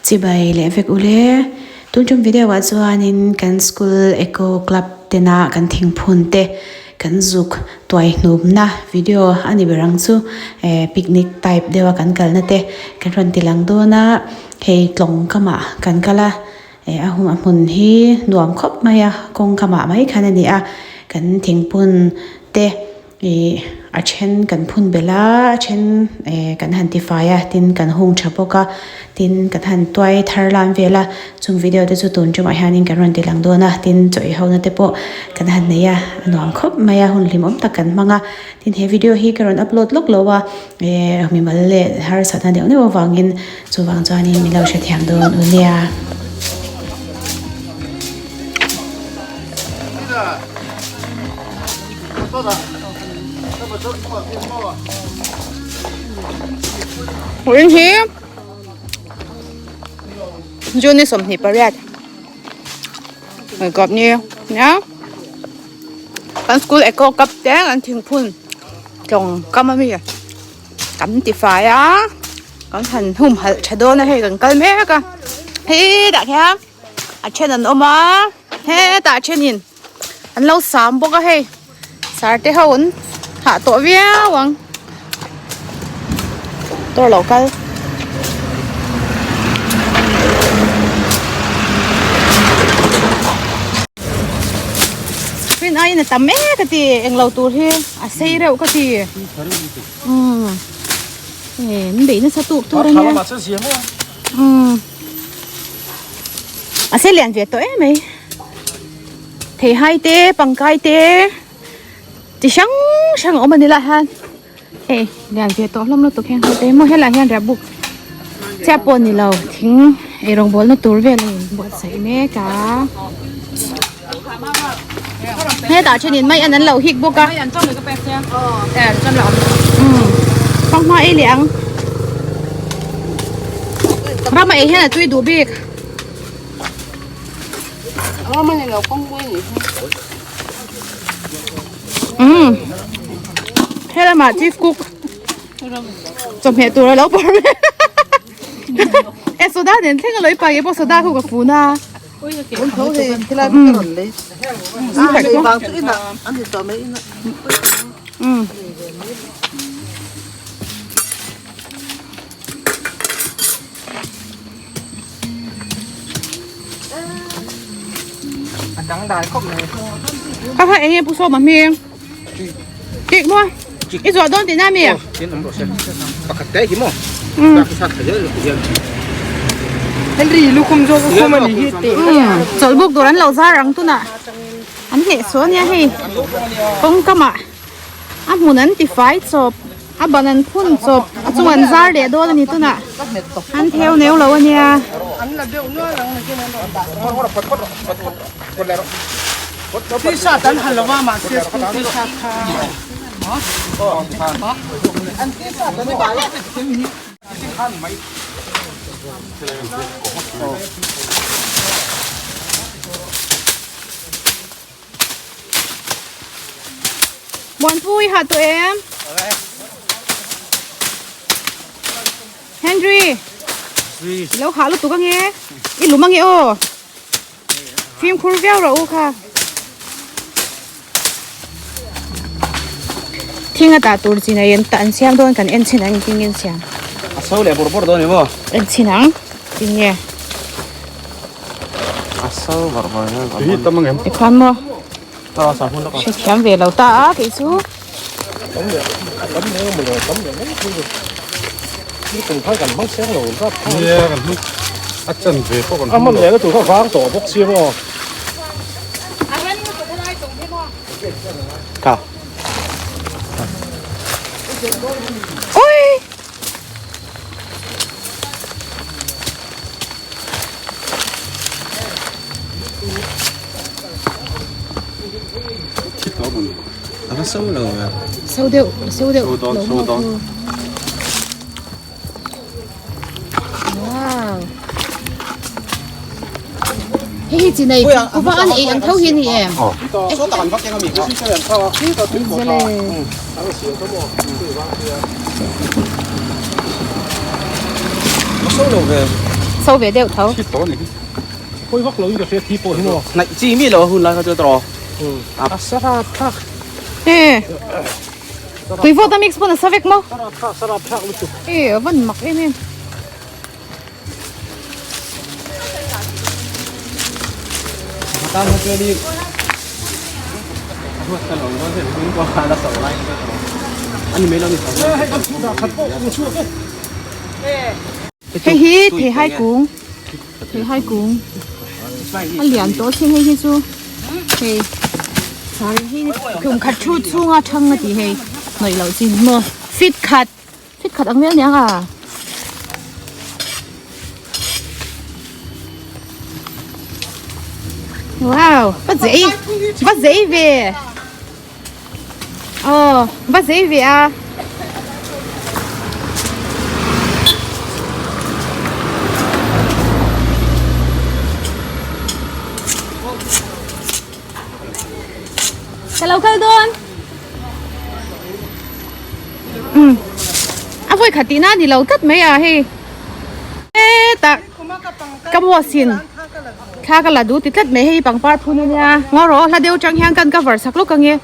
Chibai leh vek ule. Tun tum video ah chuanin kan school eco club tena kan thingphun te kan zuk tuai hnumna video a ni ber ang chu eh picnic type deuha kan kalna te kan rawn ti lang dawn a hei tlawng kamah kan kal a eh a hmun hi nuam khawp mai a kawng kamah mai khan a ni a kan thingphun te. Ih a then kan phun belh a a then eh kan han tifai a tin kan hung tha bawk a tin kan han tuai thar lam vel a chung video te chu tun tumah hianin kan rawn ti lang dawn a tin chaw ei ho na te pawh kan han nei a a nuam khawp mai a hun hlimawm tak kan hmang a tin he video hi ka rawn upload lawk lo a eh mimal leh harsatna deuh deuh avangin chuvang chuanin min lo hrethiam dawn u nia. Vawiin hi June ni 28 kawp ni nia kan school eco cup te kan thingphun tlawng kam ami kan ti fai a kan han humhalh tha dawn a hei kan kal mek a hetah khian a then an awm a hetah thenin. An lo sam bawk a hei sar te ho an hah tawh viau ang motor lo kal. Rin aiin a tam mek a ti englo tur hi a sei reuh ka ti umm min beih nasa tuk tur ania umm a sei lian ve tawh em mai. Theihai te pangkai te chi hrang hrang a awm a ni lah hian hei lian ve tawh hlawm lutuk hian hei te maw helaiah hian riahbuk chiah pawh a ni lo thing eirawng bawlna tur vel a inbuatsaih mek a hetah thenin mai an an lo hik bawk a fanghma ei leh ang rama ei hian a tui duh bik. Umm helamah chief cook chawhmeh tur a lo bawr mek e soda nen thleng a lo i pai pawh soda khu ka fun a umm. Kha kha eng nge pu sawm a hming tik maw i zuah dawn tihna mi pakhat te hi maw Henry lukhum zawk a khum a ni hi teh chawlh buk tur an lo zar ang tunah an hneh suh ania hei kawng kamah a hmun an ti fai chawp a ban an phun chawp a chung an zar leh dawn a ni tunah an theu neu lo a nia. Muanpui ha tawh em? Henry. Lo hah lutuk ange. I lum ange aw. Fimkhur viau rawh u kha. Thing a tah tur chin a en an siam dawn kan en chin ang engtin nge an siam. A so leh bawrh bawrh dawn ni maw? En chin ang. Tin nge? A so bawrh bawrh dawn. Tui tam angem? Tikhuan maw? Hrethiam ve lo ta a kei chu. Ui! Sâu deuh sâu deuh lo maw khu wow hei hi chi nei kuva an ei ang tho hi a ni em So ve deuh tho. Thi tawh ani hi. Pawi vak lo in ka hria thi pawh hi maw. Hnaih chi mi lo a hun lai kha chu tawh. A sarap thlak. E. Tui vawt a mix pawn a sa vek maw. Sarap thlak sarap thlak lutuk. E a van mak em em. Tan kha chuan in a huat ka lo dawn hei hun pawh a la so lai kha tawh. Ani mai lo ni tho. Hei kan thu dah khat pawh ka chhuak e. Hei hi theihai kung theihai kung a lian tawh sin hei hi chu hei kum khat thu chhunga thang a tih hei hnawih loh chin maw fit khat fit khat ang vel aniang a. Wow va zei va zei ve Aw va zei ve a. Ka lo kal dawn. Um. A vawi khat tihna a ni lo tlat mai a hei. Hetah ka muasin thla ka la duh ti tlat mai hei pangpar phun a nia. Ngaw rawh hla deuh atang hian kan cover sak lawk ang e.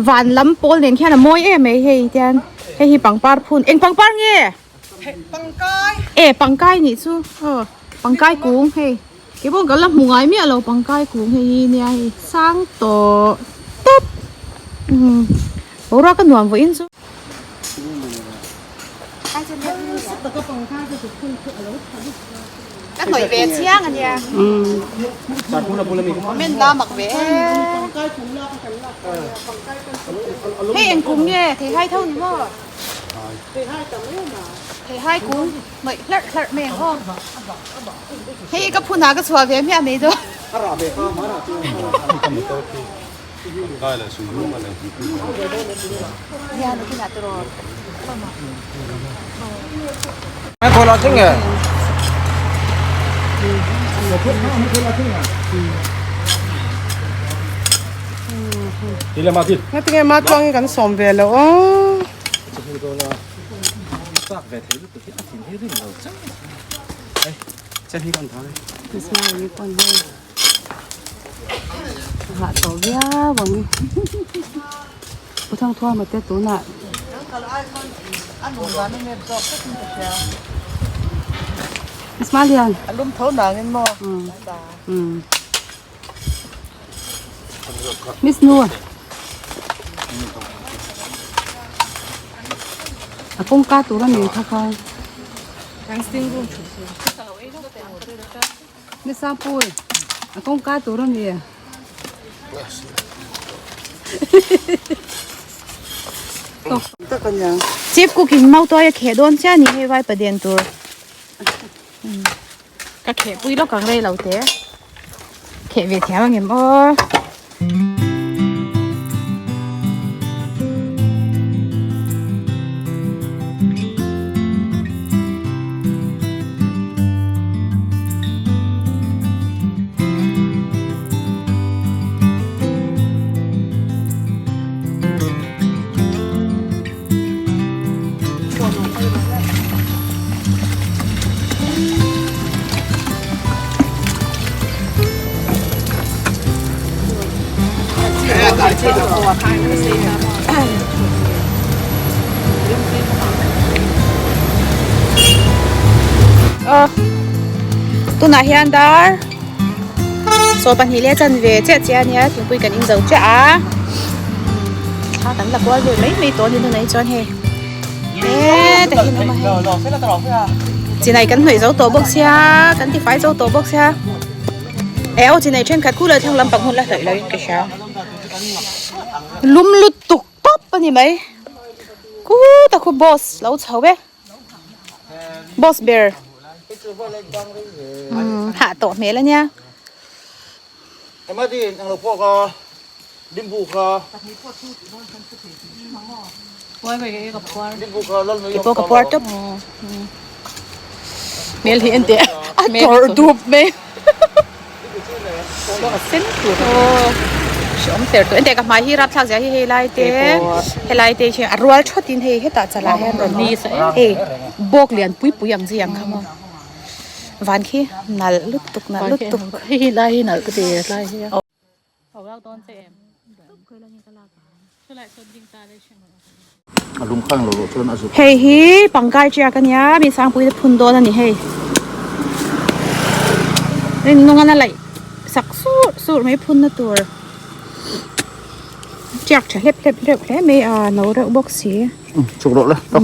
Van lam pawl nen khian a mawi em mai hei tian hei hi pangpar phun eng pangpar nge? Pangkai. E pangkai nih chu aw pangkai kung hei kei pawh ka la hmu ngai miah lo pangkai kung hei hi nia hei sang tawh tawp umm boruak a nuam vawiin chu. Ka hnawih ve chiang a nia. Comment la mak ve Hei eng kum nge theihai tho ni maw? Theihai kum hnawih hlarh hlarh mai ang aw. Hei ka phunah ka chhuah ve hmiah mai dawn. Ngatinge ma chuangin kan sawm ve loh aw. Hah tawh viau ang Pu Thangthuama te tunah Ismalian A lum tho nangin maw Miss Nu a kawngka tur a ni kha kha Ni Sangpui, a kawngka tur a ni. Chief cook in mautuai a kheh dawn chiah a ni hei vai paden tur. Ka kheh pui lawk ang rei lo te. Kheh ve thiam ang em aw. Tunah hian dar 22 leh chanve chiah chiah a nia thingpui kan inzo chiah a thla kan la kual ve mai mai tawh a ni tunah hi chuan hei heta hi an awm a hei chinai kan hnawih zo tawh bawk sia kan tifai zo tawh bawk sia eh aw chinai thenkhat khu leh thlang lampang hun la hlawih loin ka hria lum lutuk tawp a ni mai kut a khu boss lo chho e boss ber hah tawh hmel a nia. Kei pawh ka puar tawp hmel hi en teh a tawrh dup mai hreawm ter tawh enteh ka hmai hi rapthlak zia hi hei lai te helai te hi a rual thawt in hei hetah chalah hian rawn hei bawk lian pui pui ang chi ang kha maw. Van khi nalh lutuk nalh lutuk. Hei hi lai hi nalh ka ti lai hi a. Hei hi pangkai tiak a nia mi sangpui te phun dawn a ni hei. Ringnung an a laih sak sur sur mai phun na tur tiak tha hlep hlep reuh hle mai a no reuh bawk si. Chuk rawh le tawk.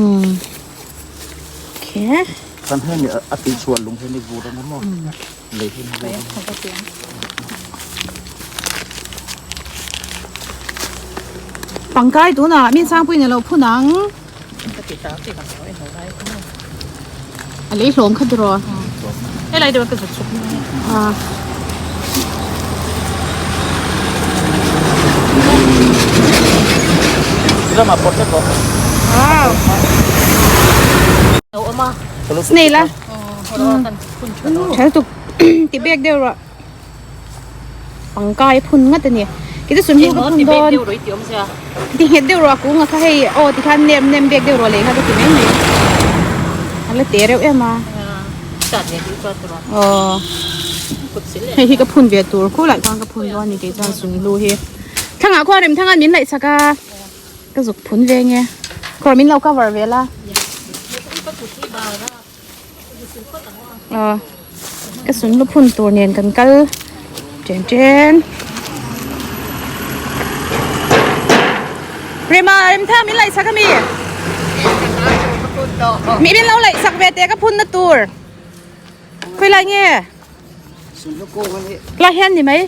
Okay. Kan hei ni a tih chhuah lung hi ni vur ang maw lei hi ni vur ang. Pangkai tunah min sangpui ni lo phun ang. A lei hlawm kha tiraw. Helai deuh ka zut chuk. Ah. Wow. Nei la. Thal tuk ti bek deuh rawh. Pangkai phun ngat ani. Kita sun hi ka phun dawn. Ti nghet deuh rawh a kung a kha hei aw ti khan nem nem bek deuh rawh lei kha ka ti mai mai. A la te reuh em a. Aw. Hei hi ka phun ve tur khulai khan ka phun dawn ani kei chuan sun hlu hi. Thangah khuan rem thanga min laih chak a. Ka zuk phun ve nge. Kawr min lo cover ve la. Aw. Ka sun lu phun tur nen kan kal chen chen. Rema rem thang min laih sak ami. Mi min lo laih sak ve te ka phun na tur. Khawi lai nge? Lai hian ni mai.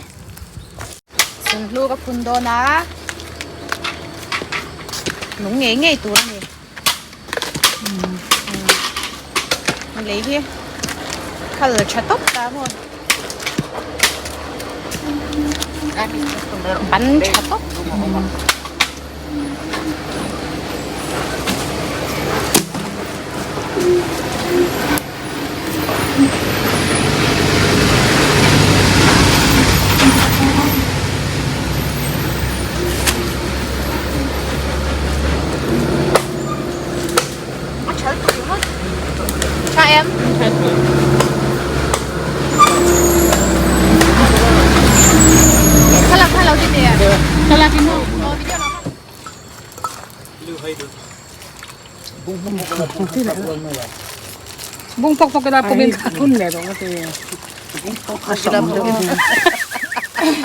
Sunhlu ka phun dawn a. Nung ngei ngei tur a ni. A lei hi khal tha tawp ta maw. Ban tha tawp. Tha em. Thlalak kha lo ti teh. Thlalak in mu. Bung pok pok la pumin phun le dong te.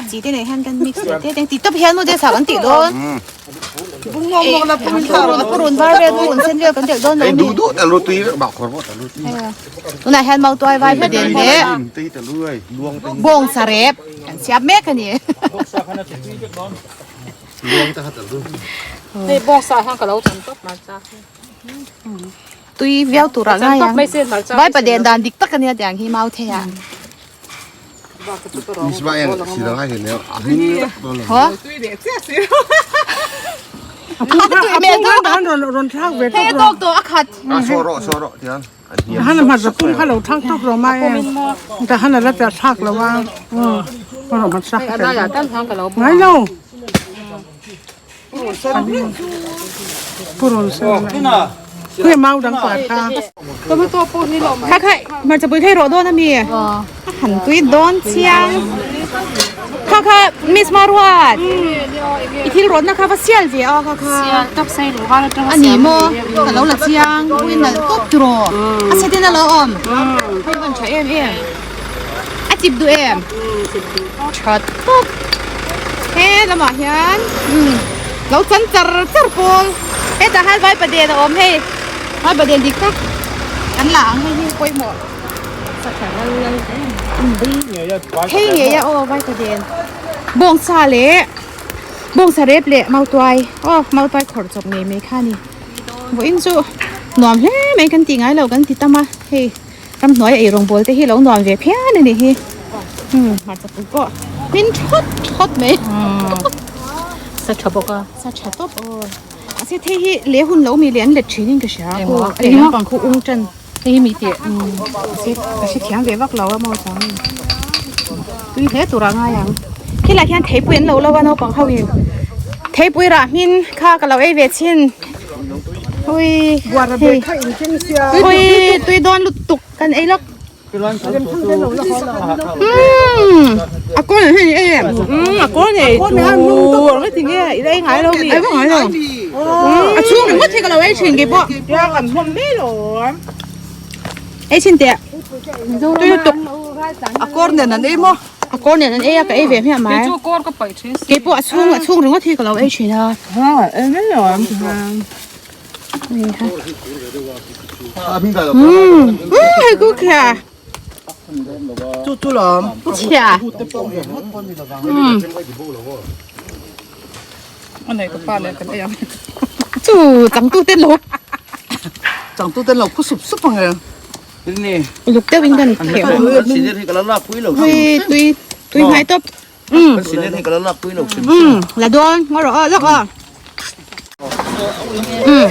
Chi te nei hian kan mix leh te te ti tawp hian mu te sa kan tih dawn. Bung ngawng ngawng la pumin thla rawh purun var vel purun sen vel kan telh dawn lo ni. Du du ta lu tui bak khor bo ta lu tui. Tunah hian mautuai vai paden leh Tui ta lu ai luang te. bawng sarep kan siam mek a ni. Luang te kha ta lu. Hei bawng sa hian ka lo chan tawp hmarcha. Tui viau turah ngai ang. Vai paden dan dik tak a nia tiang hi mau thei ah. Kha kha hmarcha pui thei rawh dawn ami a han tui dawn chiang kha kha miss maruat i thil rawtna kha va sial ve a kha kha a ni maw ka lo la chiang pui nalh tawp tiraw a chhe ten a lo awm hei van tha em em a chip duh em tha tawp he lamah hian lo chan char char pawl hetah hian vai paden a awm hei vai paden dik tak kan la ang hei hi pawimawh phei ngei a aw vai paden bawngsa leh bawngsa rep leh mautuai aw mautuai khawrh chawp ngei mai kha a ni vawiin chu nuam hle mai kan tih ngai lo kan ti tam a hei. Ramhnuai ei rawngbawl te hi lo nuam ve phian a nih hi. Umm hmarcha pui pawh hmin thawt thawt mai. Sa tha bawk a. Sa tha tawp aw. Mahse thei hi le hun lo mi leh an let thin in ka hria. Eng lampang khu ung tan. Hei hi mi tih. Mahse ka hrethiam ve vak lo a maw chuang. Tui hle tur ah ngai ang. Khilai hian theipui an lo lo a naupang ho in. Theipui rah hmin kha ka lo ei ve chhin. Ui Buara hei bag kha in keng sia. Ui tui dawn lutuk kan ei lawk. A kawn an hei em a kawn nei tur ka ti nge i la ei ngai lo mi ei ngai lo a chhung ringawt hi ka lo ei thin keipawh ei chhin teh tui lutuk A kawr nen an ei maw? A kawr nen an ei a ka ei ve hmiah mai. Kei chu kawr ka paih thin si. Kei pawh a chhung a chhung ringawt hi ka lo ei thin a. Ha ei mai lo ang. Umm hei ku khia. Chu chu lawm. Chhia. Umm. A nei ka pa nen kan ei ang. Chu changtu ten lo. Changtu ten lo khu sup sup ang e. Uluk deuh in kan kheh tui tui tui hmai tawp umm umm la dawn ngaw rawh aw lawk aw umm.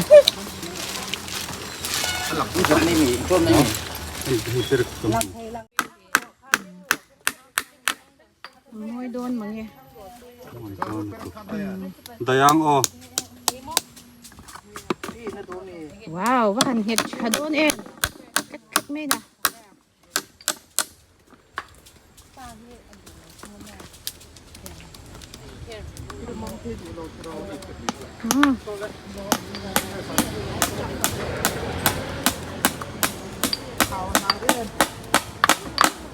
Mawi dawn mange. Dayang aw. Wow, va han nghet tha dawn em. Khat khat mai na. Hmm.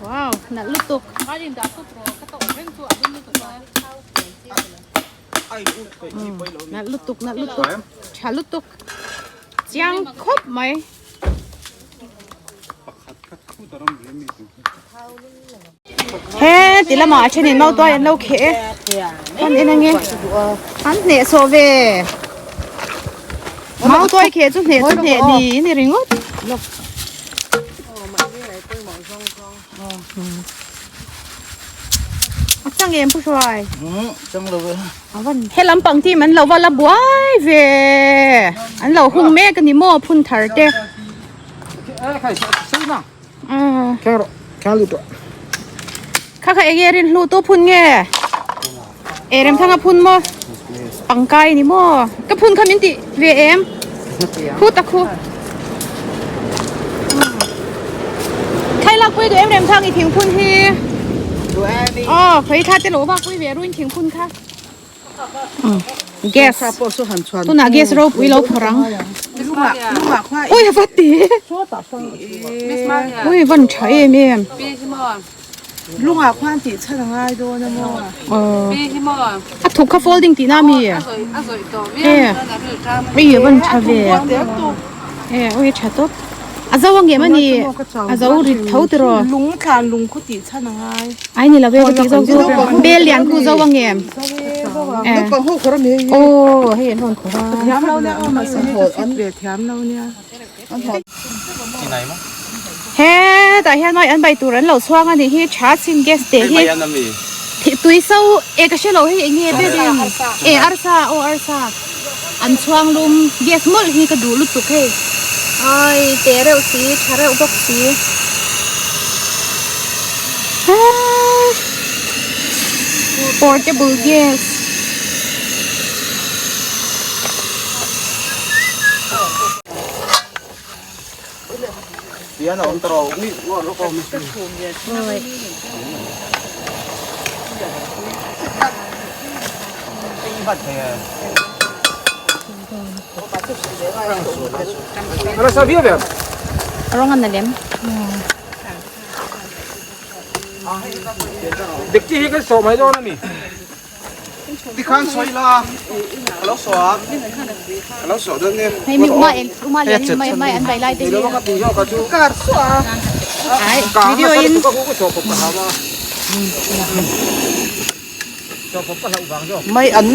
Wow, nalh lutuk. Nalh lutuk, nalh lutuk. Tha lutuk. Chiang khawp mai. He ti lamah a thenin mautuai an lo kheh e. An en ange. An hneh sawh ve. Mautuai kheh chu hneh chu hneh ni ni ringawt. A chang em Pu Hruai? Chang lo ve. He lampang team an lo va la buai ve. An lo hung mek a ni maw phun thar te. Kha kha enge rin hlu tu phun nge? E Remthanga phun maw? Pangkai ni maw? Ka phun kha min tih ve em? Khu tak khu. Khai lak pui duh em Remthang i thing phun hi? Aw khawi kha te lo vak pui ve ruin thing phun kha. Gas tunah gas ropui lo phawrh ang. Ui a va ti. Ui van tha em em. Lungah khuan tih chhan a ngai dawn a maw? A thuk kha folding tih na mi? E ui a van tha ve. E ui a tha tawp. A zo ang em a ni? A zo rit tho tiraw? Lung thlan lung khu tih chhan a ngai. Ai ni lo ve ka tih zawk chu. Bel lian khu zo ang em? E. Aw hei an rawn khawr a. Thiam lo nia aw mahse hei ka fit ve thiam lo nia. Hetah hian mai an bai tur an lo chhuang a nih hi tha chin gas teh hi tui so e ka hrelo hei eng nge ber in e arsa aw arsa an chhuang lum gas mawlh hi ka duh lutuk hei ai te reuh si tha reuh bawk si portable gas. Rawng an la lem. Hei mi uma en uma lian in mai mai an vai lai te hi ai video in Mai an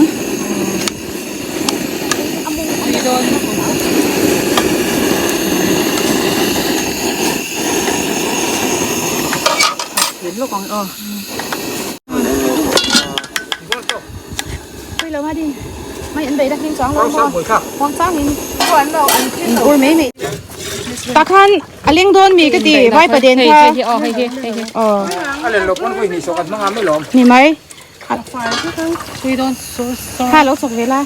Tah khan a leng dawn mi ka ti vai paden kha ni mai kha lo chawk ve la.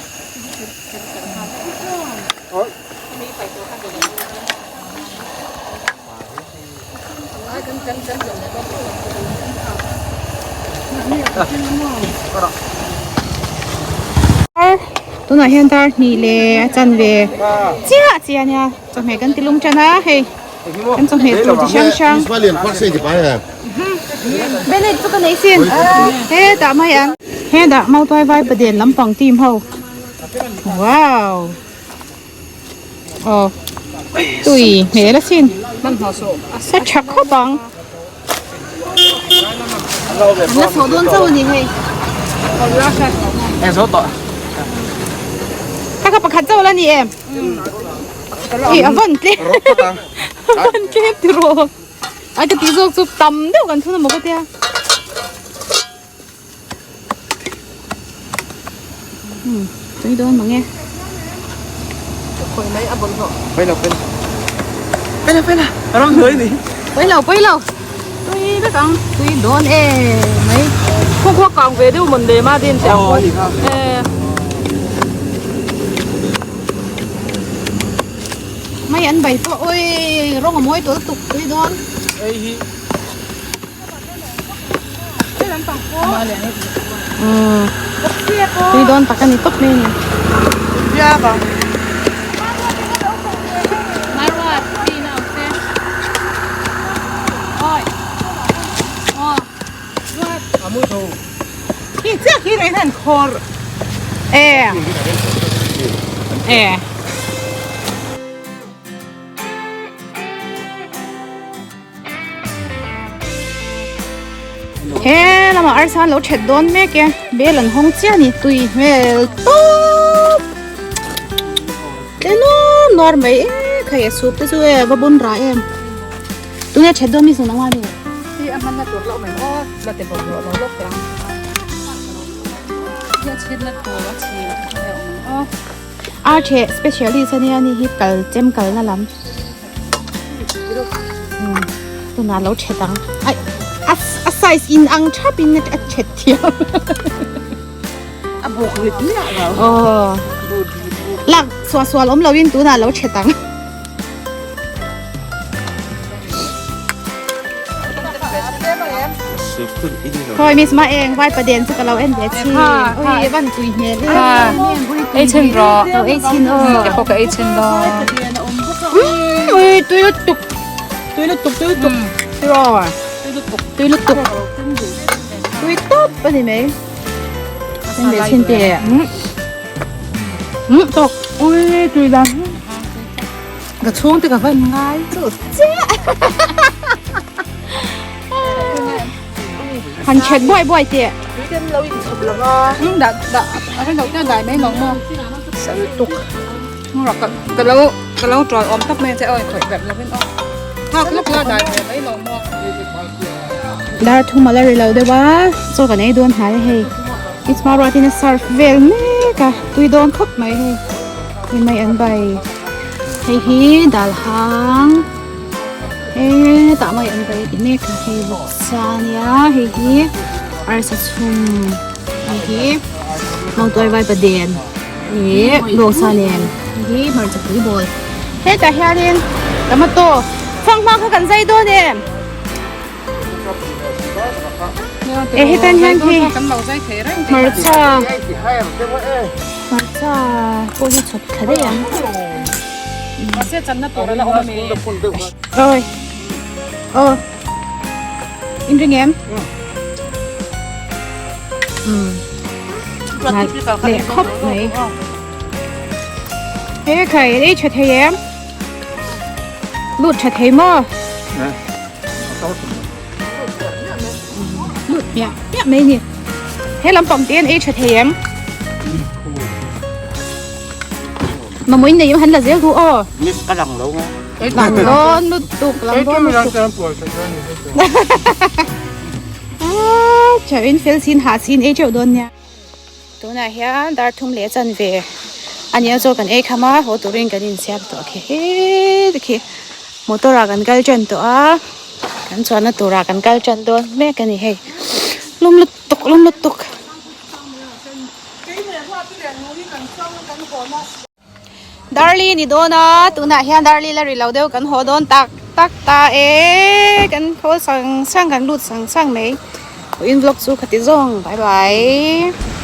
Tunah hian dar hnih leh a chanve chiah chiah a nia chawhmeh kan ti lung tan a hei kan chawhmeh tur chi hrang hrang Bennett chu ka nei sin hetah mai an hetah Mautuai vai paden lampang team ho wow. Aw tui hmel asin a tha khawp ang an la chhoh dawn chauh a ni hei kha kha pakhat chauh la ni em ih a vawn tlem a vawn tlem tiraw a ka tih zawk chu tam deuh kan thun amaw ka tia. Tui dawn mang e. Khawi mai a bawlhhlawh. Pawi lo pawi lo. Pawi lo pawi lo. A rawng hnuai ni. Pawi lo pawi lo. Tui vek ang. Tui dawn e mai. Khaw khua kang ve deuh mawn le ma din chiang pawh. E. Mai an bai pawh oi rawng a mawi tawlh tuk tui dawn. Ei hi. Tui dawn tak a ni tawp mai a ni. E. He lamah arsa an lo that dawn mek e bel an hawng chiah a ni tui hmel tawp tle nuam nuar mai e khai a soup te chu e va bun rah em tunge that dawn mi zawng ang a ni Hi a hmanna tur loh mai aw la ti bawk rawh lo lawk teh ang hi a chhitna tur a chhin te kha a awm ang aw. Ar theh specialist a nia ni hi kal chem kalna lam. Tunah lo thet ang ai a a size in ang thap in a thet thiam a buk rit miah lo aw lak suah sual awm lo in tunah lo thet ang Khawi miss ma eng vai paden chu ka lo en ve chin ui van tui hmel ei chin rawh lo ei chin aw ke pawh ka ei chin dawn Ui tui lutuk tui lutuk tui lutuk tiraw tui lutuk tui lutuk tui tawp a ni mai en ve chhin teh um tawk ui tui dang ka chhung te ka van ngai chu chiah han chet buai buai teh tui te lo in chhawp lo va dah dah a rin loh te dai mai lo maw sal tuk Ka lo ka lo tawi awm tawp mai che aw khawih berh lovin aw nghak lawk la dai ve mai lo maw. Dar thum a la ri lo deuh a chaw kan ei dawn hnai a hei i chhma ruatin a surf vel mek a tui dawn khawp mai hei hei mai an bai hei hi dal hang hetah mai an bai ti mek a hei vawksa a nia hei hi arsa chhum hei hi mautuai vai paden. Ih dawhsa nen hi hmarcha pui bawl hetah hianin tomato fanghma kha kan zai dawn em e hetan hian khi hmarcha hmarcha pawh hi chhawp thla daih ang oi aw in ring em umm leh khawp mai he khai ei tha thei em lut tha thei maw lut miah miah mai ni he lampang te an ei tha thei em mamawh in nei han la zel ru aw miss ka lang lo nga lang dawn lutuk lang dawn lutuk Chau in fel sin hah sin ei teuh dawn nia. Tunah hian dar thum leh chanve a nia chaw kan ei kham a haw turin kan insiam tawh khi heti khi motor ah kan kal tan tawh a kan chuanna turah kan kal tan dawn mek a ni hei lum lutuk lum lutuk. Darli ni dawn a tunah hian darli la ri lo deuh kan haw dawn tak. tak ta e kan khawl sang sang kan lut sang sang mai in vlog chu khati zawng bye bye.